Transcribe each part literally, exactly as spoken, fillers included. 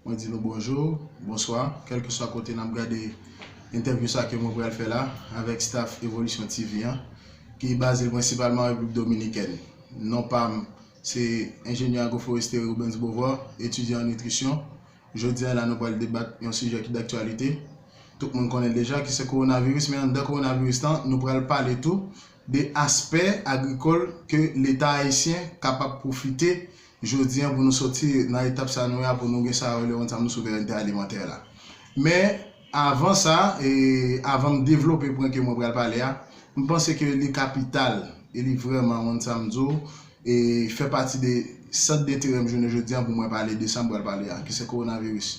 Mwen di nou bonjou, bonswa, kèlkeswa kote n ap gade entèvyou sa ke mwen pral fè la avèk staff Evolisyon T V an, ki baze l prensipalman an Repiblik Dominikèn. Non pa m, se enjenyè agroforestye Rubens Beauvoir, etidyan an nitrisyon. Jodi a la, nou pral debat yon sijè ki daktyalite. Tout moun konnen l deja, ki se kowonaviris, men anndan kowonaviris lan, nou pral pale tou de aspè agrikòl ke Leta ayisyen kapab pwofite jodi a pou nou soti nan etap sa nou ye a, pou nou gen sa yo rele yon sa nou souverènte alimantè la. Men, avan sa, e, avan m devlope pwen ke mwen pral pale a, m panse ke li kapital, e li vrèman yon sa m di w, e fè pati de sant denterè m jounen jodi a pou mwen pale de sa m pral pale a, ki se kowonaviris.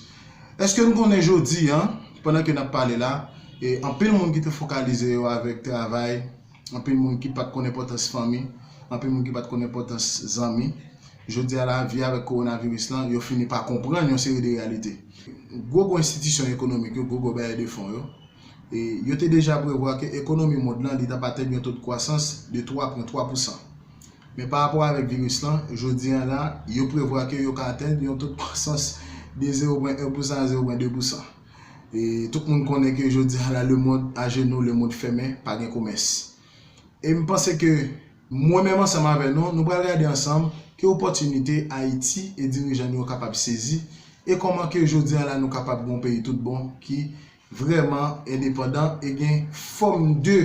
Èske n konnen jodi a, pandan ke n ap pale la, e anpil moun ki te fokalize yo avèk travay, anpil moun ki pa t konn enpòtans fanmi, anpil moun ki pa t konn enpòtans zanmi, jodi a la, via avèk kowonaviris lan, yo fini pa konprann yon seri de reyalite. Gwo gwo enstitisyon ekonomik yo, gwo gwo bayè de fon yo, e yo te deja prevwa ke ekonomi mond lan, li t ap atenn yon to de kwasans de twa pwen twa pousan. Men pa rapò avèk viris lan, jodi a la, yo prevwa ke yo ka atenn yon to de kwasans de zewo pwen en pousan a zewo pwen de pousan. E tout moun konnen ke jodi a la, lemonn ajenou, lemonn fèmen, pa gen komès. E m panse ke mwen menm ansanm avè nou, nou pral gade ansanm ki opòtinite Ayiti e dirijan nou yo kapab sezi e kòman ke jodi a la nou kapab gen yon peyi tout bon ki vrèman endepandan e gen fòm de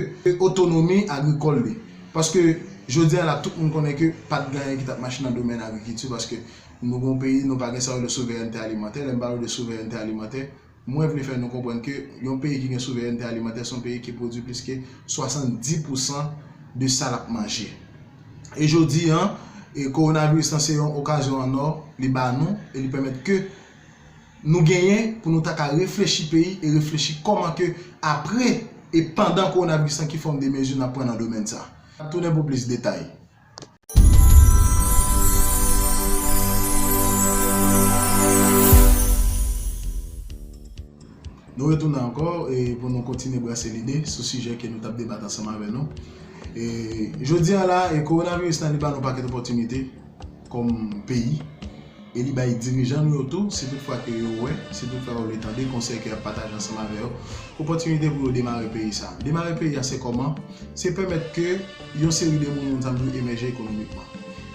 otonomi agrikòl li. Paske jodi a la, tout moun konnen ke pa t gen anyen ki t ap mache nan domèn agrikilti, paske nou gen yon peyi, nou pa gen sa yo rele souverènte alimantè. Lè m pale de souverènte alimantè, mwen vle fè nou konprann ke yon peyi ki gen souverènte alimantè, se yon peyi ki pwodui plis ke swasanndis pousan de sa l ap manje. E jodi a, e kowonaviris lan se yon okazyon an nò, li ba nou, e li pèmèt ke nou genyen pou nou ta ka reflechi peyi e reflechi kòman ke apre e pandan kowonaviris lan ki fòm de mezi n ap pran nan domèn sa. N ap tounen pou plis detay. Nou retounen ankò e pou nou kontinye brase lide sou sijè ke nou t ap debat ansanm avè nou. E jodi a la, e kowonaviris lan li ba nou pakèt opòtinite kòm peyi. E li bay dirijan nou yo tou, si tout fwa ke yo wè, si tout fwa yo vle tande konsèy ke y ap pataje ansanm avè yo, opòtinite pou yo demare peyi sa. Demare peyi a se kòman? Se pèmèt ke yon seri de moun, moun sa m di w, emèje ekonomikman.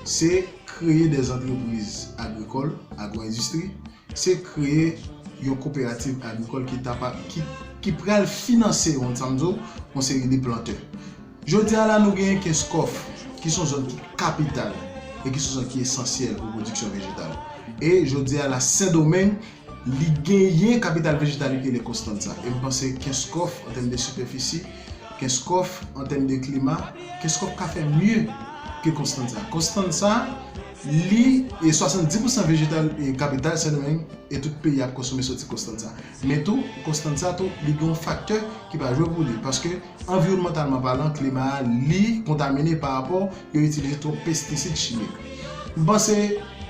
Se kreye de zantrepriz agrikòl, agwo-endistri, se kreye yon koperativ agrikòl ki ta pa, ki, ki pral finanse, moun sa m di w, yon seri de plantè. Jodi a la, nou genyen Kenskòf, ki se yon zòn ki kapital e ki se yon zòn ki esansyèl pou pwodiksyon vejetal. E jodi a la, Sendomeng, li genyen kapital vejetal li ki rele Constanza. E m panse Kenskòf, an tèm de sipèfisi, Kenskòf, an tèm de klima, Kenskòf ka fè mye ke Constanza. Constanza, li, e swasanndis pousan vejetal e kapital Sendomeng, e tout peyi ap konsome soti Constanza. Men tou, Constanza tou, li gen yon faktè ki pa jwe pou li. Paske, anviwònmantalman palan, klima a, li kontamine pa rapò yo itilize twòp pestisid chimik. M panse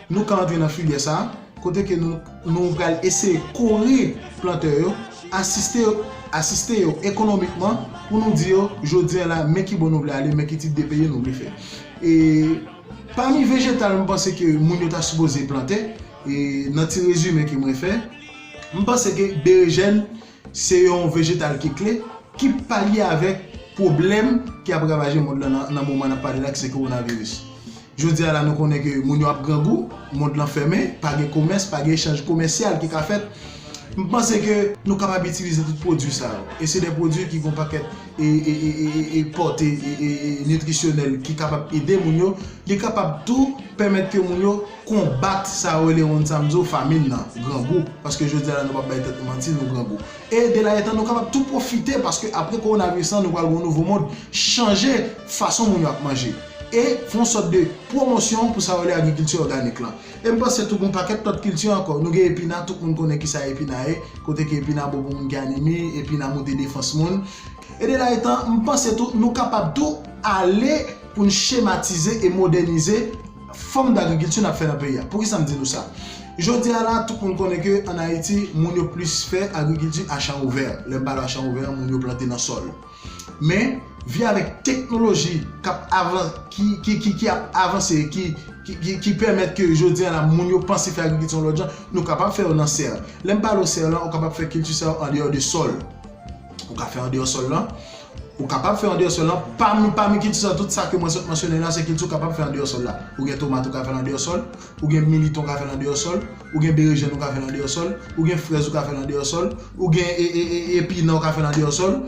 nou ka antre nan filyè sa a, kote ke nou, nou pral eseye kore plantè yo, asiste yo, asiste yo ekonomikman pou nou di yo, jodi a la, men ki bò nou vle ale, men ki tip de peyi nou vle fè. E pami vejetal, m panse ke moun yo ta sipoze plante, e nan ti rezime ke mwen fè, m panse ke berejèn se yon vejetal ki kle, ki palye avèk pwoblèm ki ap ravaje mond lan nan, nan moman n ap pale la, ki se kowonaviris. Jodi a la, nou konnen ke moun yo ap grangou, mond lan fèmen, pa gen komès, pa gen echanj komèsyal ki ka fèt. M panse ke nou kapab itilize tout pwodui sa yo. E se de pwodui ki gon pakèt e, e, e, e, e, e pòte e, e, e nitrisyonèl ki kapab ede moun yo. Li kapab tou pèmèt ke moun yo konbat sa yo rele moun sa m di w famin nan, grangou. Paske jodi a la, nou p ap bay tèt nou manti, nou grangou. E de la etan, nou kapab tou pwofite, paske apre kowonaviris lan, nou pral gen yon nouvo mond, chanje fason moun yo ap manje. E fè yon sòt de pwomosyon pou sa yo rele agrikilti òganik lan. E m panse tou gon pakèt lòt kilti ankò. Nou gen epina, tout moun konnen kisa epina ye, kote ke epina bon pou moun ki anemi, epina moute defans moun. E de la etan, m panse tou, nou kapab tou ale pou n chematize e modènize fòm dagrikilti n ap fè nan peyi a. Poukisa m di nou sa? Jodi a la, tout moun konnen ke ann Ayiti, moun yo plis fè agrikilti a chan ouvè. Lè m pale a chan ouvè, moun yo plante nan sòl. Men, vye avèk teknoloji k ap avan, ki, ki, ki, ki ap avanse, ki, ki, ki, ki pèmèt ke jodi a la, moun yo panse fè agrikilti yon lòt jan, nou kapab fè yo nan sè. Lè m pale w sè lan, ou kapab fè kilti sa yo andeyò de sòl. Ou ka fè andeyò sòl lan. Ou kapab fè andeyò sòl lan. Pami, pami kilti sa, tout sa ke mwen sot mansyone la, se kilti ou kapab fè andeyò sòl la. Ou gen tomat, ou ka fè l andeyò sòl. Ou gen milit, ou ka fè l andeyò sòl. Ou gen berejèn, ou ka fè l andeyò sòl. Ou gen frèz, ou ka fè l andeyò sòl. Ou gen e, e, e, epinan, ou ka fè l andeyò sòl.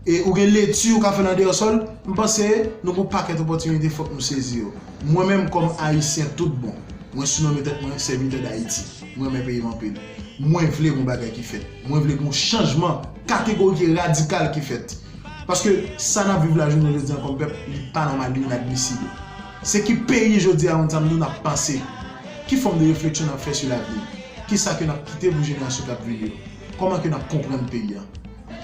E ou gen leti, ou ka fè l andeyò sòl. M panse nou gen yon pakèt opòtinite, fòk nou sezi yo. Mwen menm, kòm Ayisyen tout bon, mwen sinonmen tèt mwen sèvitè Dayiti. Mwen renmen peyi m anpil. Mwen vle yon bagay ki fèt. Mwen vle yon chanjman kategorik e radikal ki fèt. Paske sa n ap viv la jounen jodi a kòm pèp, li pa nòmal, li inadmisib. Se ki peyi jodi a, moun sa m di w, n ap panse? Ki fòm de refleksyon n ap fè sou lavni? Kisa ke n ap kite pou jenerasyon k ap vini yo? Kòman ke n ap konprann peyi a?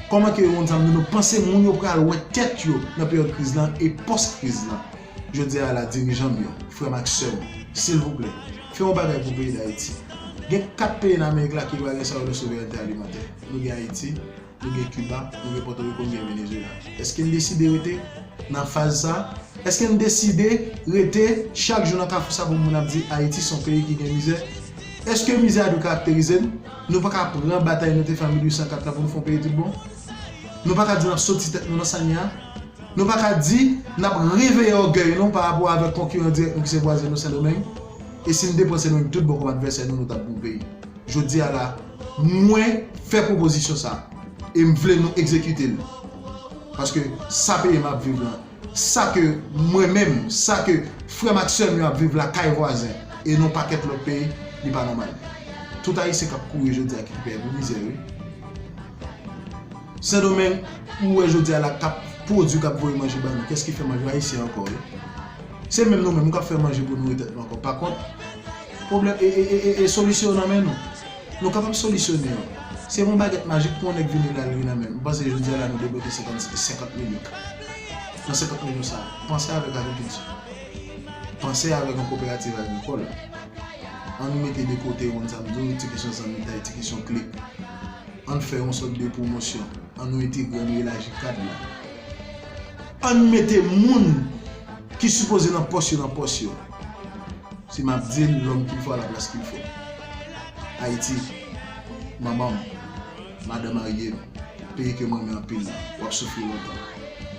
Kòman ke moun sa m di w, nou panse moun yo pral wè tèt yo nan peryòd kriz lan e pòs kriz lan? Jodi a la, dirijan m yo, frè m ak sè m, silvouplè, fè yon bagay pou peyi Dayiti. Gen kat peyi nan Amerik la ki pa gen sa yo rele souverènte alimantè. Nou gen Ayiti, nou gen Kiba, nou gen Pòtoriko, nou gen Venezuela. Èske n deside rete nan faz sa? Èske n deside rete chak jou nan kafou sa pou moun ap di Ayiti se yon peyi ki gen mizè? Èske mizè a dwe karakterize n? Nou pa ka pran batay nou te fè an mil uit san kat la pou nou fè yon peyi tout bon? Nou pa ka di n ap soti tèt nou nan sa n ye a? Nou pa ka di n ap reveye ògèy nou pa rapò avèk konkiran dirèk nou ki se vwazen nou Sendomeng? E si n te pran Sendomeng tout bon kòm advèsè nou, nou t ap bon peyi. Jodi a la, mwen fè pwopozisyon sa a, e m vle nou egzekite l. Paske sa peyi m ap viv lan, sa ke mwen menm, sa ke frè m ak sè m yo ap viv lakay vwazen, e nan yon pakèt lòt peyi, li pa nòmal. Tout Ayisyen k ap kouri jodi a ki pè pou mizè, wi. Sendomeng, ou wè jodi a la k ap pwodui, k ap voye manje ba nou. Kiyès ki fè manje? Ayisyen ankò, wi. Se menm nou menm k ap fè manje pou nouri tèt nou ankò. Pa kont, pwoblèm e, e, e, e, e solisyon yo nan men nou. Nou kapab solisyone yo. Se yon bagèt majik pou yon nèg vini la, li nan men. M panse jodi a la nou debloke senkant, senkant milyon. Nan senkant milyon sa, panse avèk agrikilti. Panse avèk yon koperativ agrikòl. Ann mete de kote yon zanmi, ti kesyon zanmitay, ti kesyon klik. Ann fè yon sòt de pwomosyon. Ann nou entegre, ann nou elaji kad la. Ann mete moun ki sipoze nan pòs yo nan pòs yo. Si m ap di l, l'homme qu'il faut à la place qu'il faut. Ayiti, manman m, madan marye m, peyi ke m renmen anpil la, w ap soufri lontan.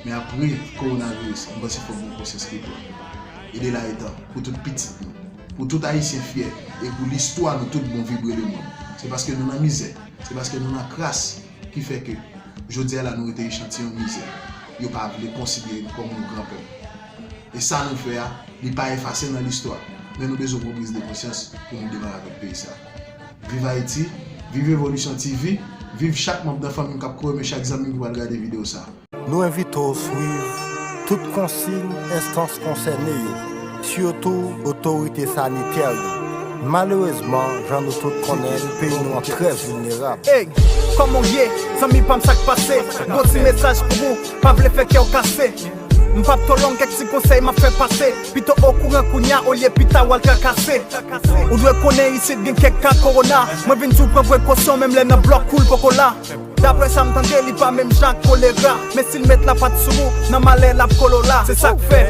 Men apre kowonaviris, m panse fòk gen konsyans ki pran. E de la etan, pou tout pitit nou, pou tout Ayisyen fyè, e pou listwa nou tout bon vibre lemonn. Se paske nou nan mizè, se paske nou nan kras ki fè ke jodi a la nou rete echantiyon mizè. Yo pa vle konsidere n kòm yon gran pèp. E sa nou fè a, li pa efase nan listwa. Men nou bezwen pran priz de konsyans pou nou demare avèk peyi sa. Viv Ayiti, viv Revolisyon T V, viv chak manm nan fanmi m k ap kouri, men chak zanmi m ki pral gade videyo sa. Nou envite w swiv tout konsiy enstans konsène yo, sitou otorite sanitè yo. Malerezman, jan nou tout konnen, peyi nou an trè vilnerab. Ey, kòman w ye, zanmi pa m, sa k pase? Gon ti mesaj pou ou, pa vle fè kè w kase. M p ap twò long, kèk ti konsèy m ap fè pase. Pito okouran kounya olye pita w al trakase. Ou dwe konnen isit gen kèk ka kowona. Mwen vin di w pran prekosyon menm lè nan blòk ou l poko la. Daprè sa m tande, li pa menm jan ak kolera. Men si l met lapat sou ou, nan malè l ap kole w la. Se sa k fè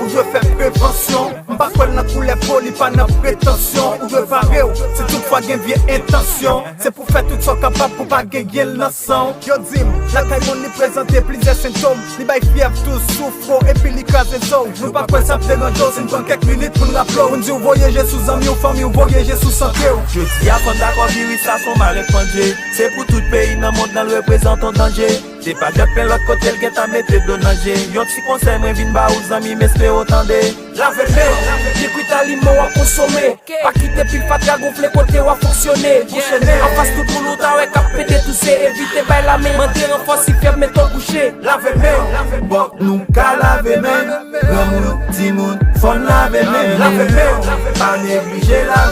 ou dwe fè prevansyon. M pa kwè l nan koulè po, li pa nan pretansyon. Ou dwe pare w si toutfwa gen vye entansyon. Se pou fè tout sa w kapab pou pa genyen l nan san w. Yo di m, lakay moun li prezante plizyè sentòm. Li bay fyèv, tousou, fwo, epi li kraze zo w. Nou pa kwè sa ap deranje w si n pran kèk minit pou n raple w. Pou n di w voye je sou zanmi w, fanmi w, voye je sou sante w. Jodi a, fò n dakò, viris la se yon malè k pandje. Se pou tout peyi nan mond lan l reprezante yon danje. Se pa djòb plen lòt kote l gentan mete dlo nan je. Yon ti konsèy mwen vin ba ou zanmi m, espere w tande. Lave men w, byen kwit aliman w ap konsome. Pa kite pil fatra gonfle kote w ap fonksyone. Bouche nen w, anfas tout moun ou ta wè k ap pete touse. Evite bay lamen, mande ranfò si fyèv mete w kouche. Lave men w. Bòk nou ka lave men n. Granmoun, timoun, fò n lave men n. Lave men w. Pa neglije lave.